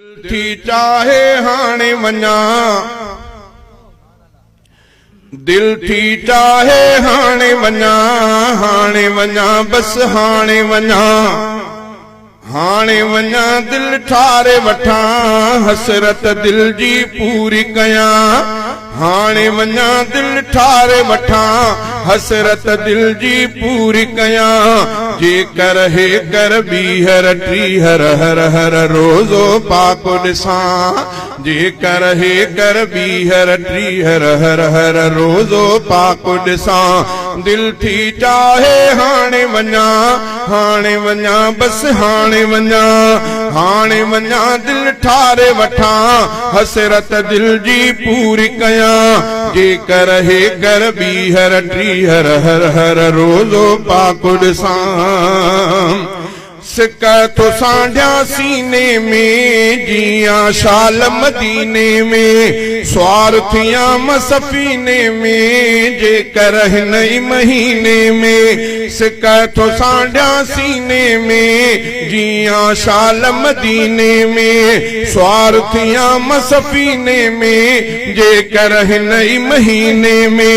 دل ٿي چاهي هاڻي وڃان. دل ٿي چاهي هاڻي وڃان، هاڻي وڃان بس هاڻي وڃان. هاڻي وڃان دل ٺاري وٺان، حسرت دل جي پوري ڪيان. هاڻي وڃان دل ٺاري وٺان، حسرت دل جي پوري ڪيان. جيڪر هيڪر ٻيهر ٽيهر هر هر روضو پاڪ ڏسان. جيڪر هيڪر ٻيهر ٽيهر هر هر روضو پاڪ ڏسان. دل ٿي چاهي هاڻي وڃان، هاڻي وڃان بس هاڻي وڃان. هاڻي وڃان دل ٺاري وٺان، حسرت دل جي پوري ڪيان. جيڪر هيڪر ٻيهر ٽيهر هر هر روضو پاڪ ڏسان. سڪ ٿو سانڍيان سيني ۾، جيئان شال مديني ۾، سوار ٿيان مان سفيني ۾، جيڪر هن ئي مهيني ۾، سڪ ٿو سانڍيان سيني ۾، جيئان شال مديني ۾، سوار ٿيان مان سفيني ۾، جيڪر هن ئي مهيني ۾،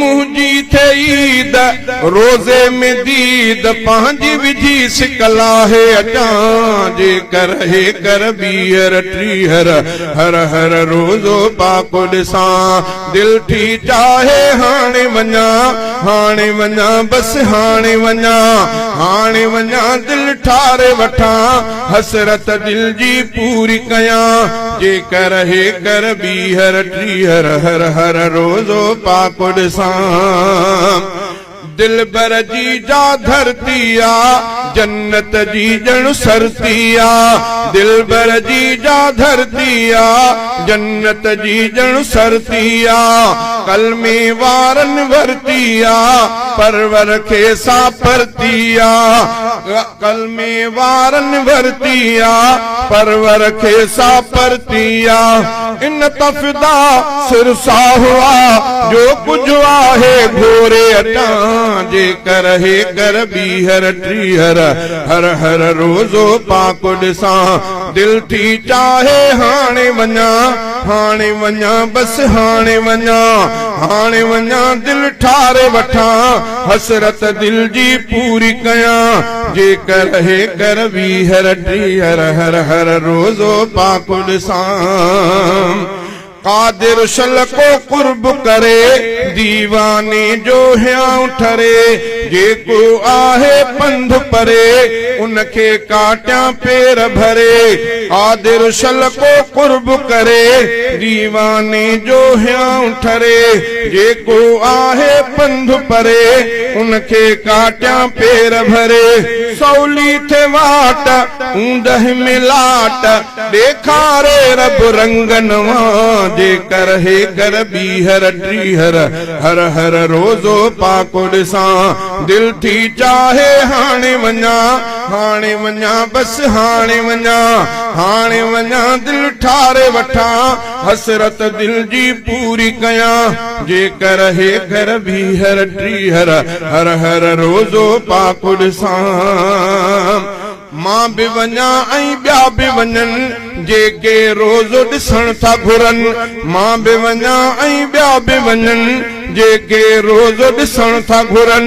منهنجي ٿئي عيد. روضي ۾ ديد پنهنجي وجهي سڪ لاهي اچان، جيڪر هيڪر ٻيهر ٽيهر هر هر روضو پاڪ ڏسان. دل ٿي چاهي هاڻي وڃان، هاڻي وڃان بس هاڻي وڃان، هاڻي وڃان دل ٺاري وٺان، حسرت دل جي پوري ڪيان، جيڪر هيڪر ٻيهر ٽيهر هر هر روضو پاڪ ڏسان. دلبر جي جا ڌرتي آ، جنت جي ڄڻ سرتي آ، دلبر جي جا ڌرتي آ، جنت جي ڄڻ سرتي آ، ڪلمي وارن ورتي آ، پرور کي سا پرتي آ. ڪلمي وارن ورتي آ، پرور کي سا پرتي آ. ان تفدا سر ساهو آ، جو ڪجهه آهي گهوري اچان. جيڪر هيڪر ٻيهر ٽيهر، هر هر روضو پاڪ ڏسان. دل ٿي چاهي هاڻي وڃان، هاڻي وڃان بس هاڻي وڃان. هاڻي وڃان دل ٺاري وٺان، حسرت دل جي پوري ڪيان، جيڪر هيڪر ويهر ٽيهر هر هر روضو پاڪ ڏسان. قادر شل ڪو قرب ڪري، ديواني جو هيانء ٺري، جيڪو آهي پنڌ پري، ان کي ڪاٽيان پير ڀري. قادر شل ڪو قرب ڪري، ديواني جو هيانء ٺري، جيڪو آهي پنڌ پري، ان کي ڪاٽيان پير ڀري. سولي ٿئي واٽ، اوندهه ۾ لاٽ، ڏيکاري رب رنگ نوان. جيڪر هيڪر ٻيهر ٽيهر، هر هر روضو پاڪ ڏسان. دل ٿي چاهي هاڻي وڃان، هاڻي وڃان بس هاڻي وڃان. هاڻي وڃان دل ٺاري وٺان، حسرت دل جي پوري ڪيان، جيڪر هيڪر ٻيهر ٽيهر، هر هر روضو پاڪ ڏسان. مان به وڃان ۽ ٻيا به وڃن، جيڪي روضو ڏسڻ ٿا گهرن. مان به وڃان ۽ ٻيا به وڃن، جيڪي روضو ڏسڻ ٿا گهرن.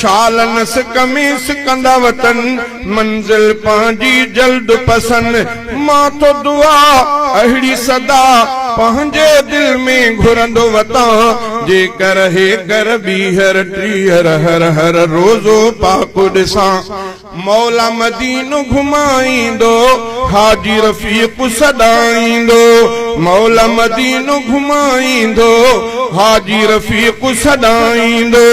شال نه سڪ ۾ سڪندا وتن، منزل پنهنجي جلد پسن. مان ٿو دعا اهڙي سدا پنهنجي دل ۾ گهرندو وتان، جيڪر هيڪر ٻيهر ٽيهر هر هر روضو پاڪ ڏسان. مولا مدينو گهمائيندو، حاجي رفيق سڏائيندو، مولا مدينو گهمائيندو، حاجي رفيق سڏائيندو،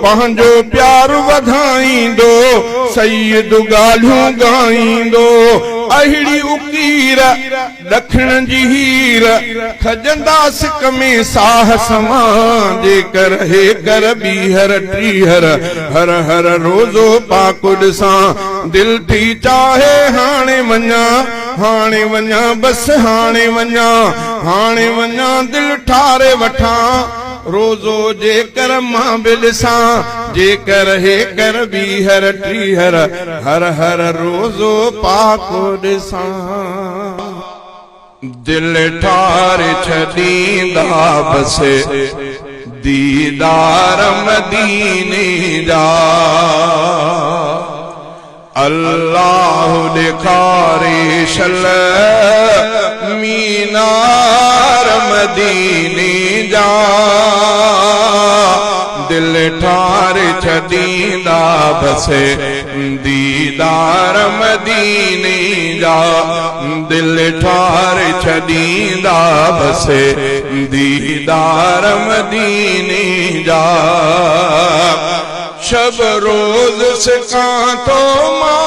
پنهنجو پيار وڌائيندو، سيد ڳالهيون ڳائيندو. اهڙي اڪير ڏکڻ جي هير، کڄندا سڪ ۾ ساهه سوان، جيڪر هيڪر ٻيهر ٽيهر، هر هر روضو پاڪ ڏسان. دل ٿي چاهي هاڻي وڃان، هاڻي وڃان بس هاڻي وڃان، هاڻي وڃان دل ٺاري وٺان. روضو جيڪر مان به ڏسان، جيڪر هيڪر ٻيهر ٽيهر، هر هر روضو پاڪ ڏسان. دل ٺاري ڇڏيندا بس ديدار مديني جا. الله ڏيکاري شل مينار مديني جا. دل ٺاري ڇڏيندا بس ديدار مديني جا. دل ٺاري ڇڏيندا بس ديدار مديني جا. شب روز سڪان ٿو مان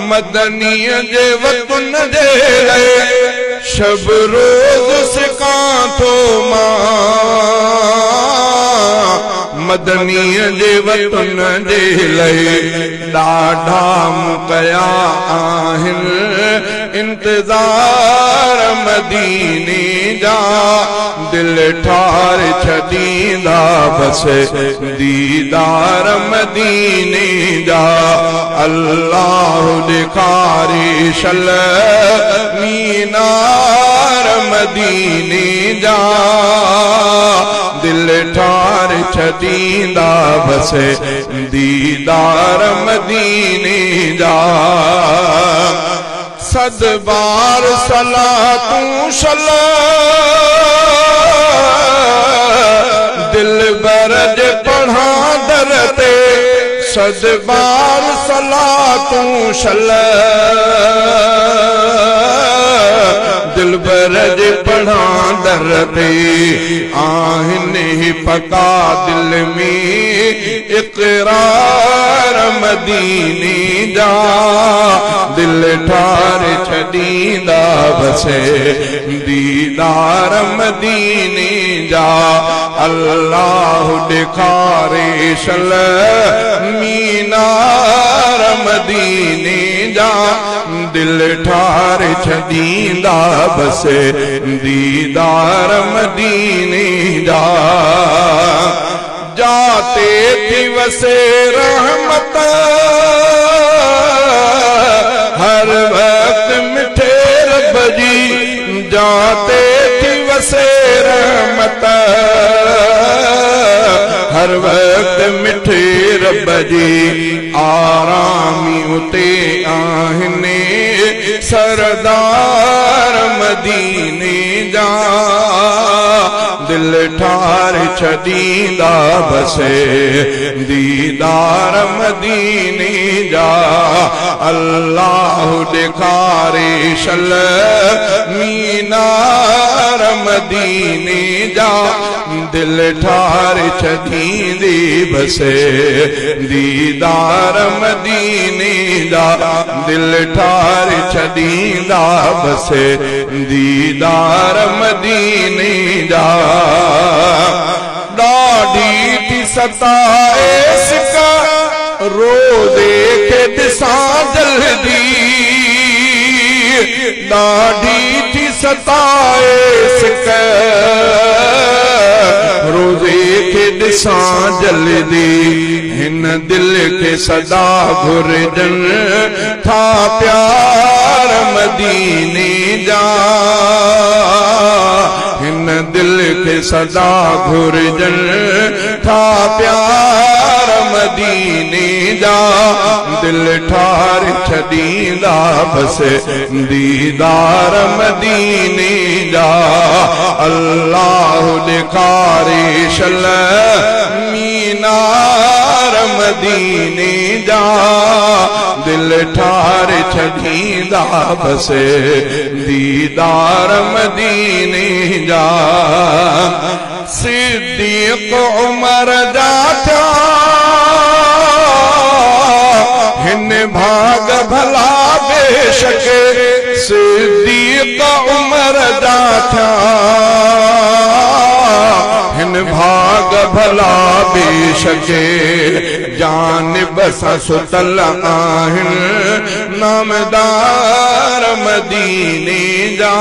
مدنيء جي وطن جي لئي. شب روز سڪان ٿو مان مدنيء جي وطن جي لئي. ڏاڍا مون ڪيا آهن انتظار مديني جا. دل ٺاري ڇڏيندا بس ديدار مديني جا. الله ڏيکاري شل مينار مديني جا. دل ٺاري ڇڏيندا بس ديدار مديني جا. صد بار صلاتون شل دلبر جي پڙهان در تي. صد بار صلاتون شل دلبر جي پڙهان در تي. آهن هي پڪا دل ۾ اقرار مديني جا. دل ٺاري ڇڏيندا بس ديدار مديني جا. الله ڏيکاري شل مينار مديني جا. دل ٺاري ڇڏيندا بس ديدار مديني جا. جاتي ٿي وسي رحمت هر وقت مٺي رب جي. جاتي ٿي وسي رحمت هر وقت مٺي رب جي. آرامي اتي آهن سردار مديني جا. دل ٺاري ڇڏيندا بس ديدار مديني جا. الله ڏيکاري شل مينار مديني جا. دل ٺاري ڇڏيندي بس ديدار مديني جا. دل ٺاري ڇڏيندا بس ديدار مديني جا. ڏاڍي ٿي ستائي سڪ روزي کي ڏسان جلدي. ڏاڍي ٿي ستائي سڪ روزي کي ڏسان جلدي. هن دل کي سدا گهرجن ٿا پيار مديني جا. هن دل کي سدا گهرجن ٿا پيار مديني جا. دل ٺاري ڇڏيندا بس ديدار مديني جا. الله ڏيکاري شل مينار مديني جا. دل ٺاري ڇڏيندا بس ديدار مديني جا. صديق عمر جا ٿيا هن ڀاڳ ڀلا بيشڪ. صديق عمر جا ٿيا هن ڀاڳ ڀلا بيشڪ. جانب سان ستل آهن نامدار مديني جا،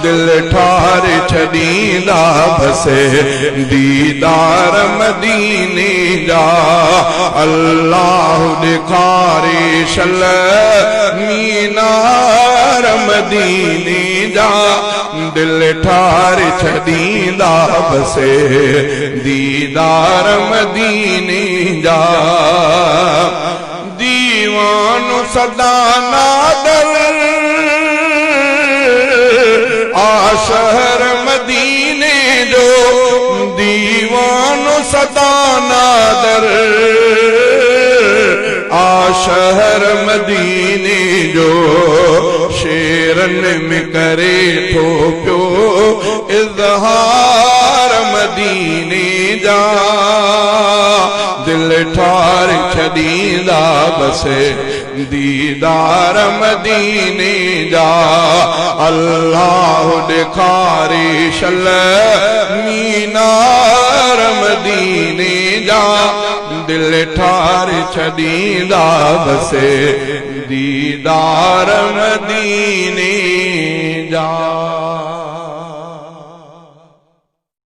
دل ٺاري ڇڏيندا بس ديدار مديني جا. الله ڏيکاري شل مينار مديني جا، دل ٺاري ڇڏيندا بس ديدار مديني جا. ديوان سدا نادر آ شهر مديني جو، ديوان سدا نادر آ شهر مديني جو، شيرن ۾ ڪري ٿو پيو اظهار مديني جا، دل ٺاري ڇڏيندا بس ديدار مديني جا. الله ڏيکاري شل مينار مديني جا، دل ٺاري ڇڏيندا بس ديدار مديني جا.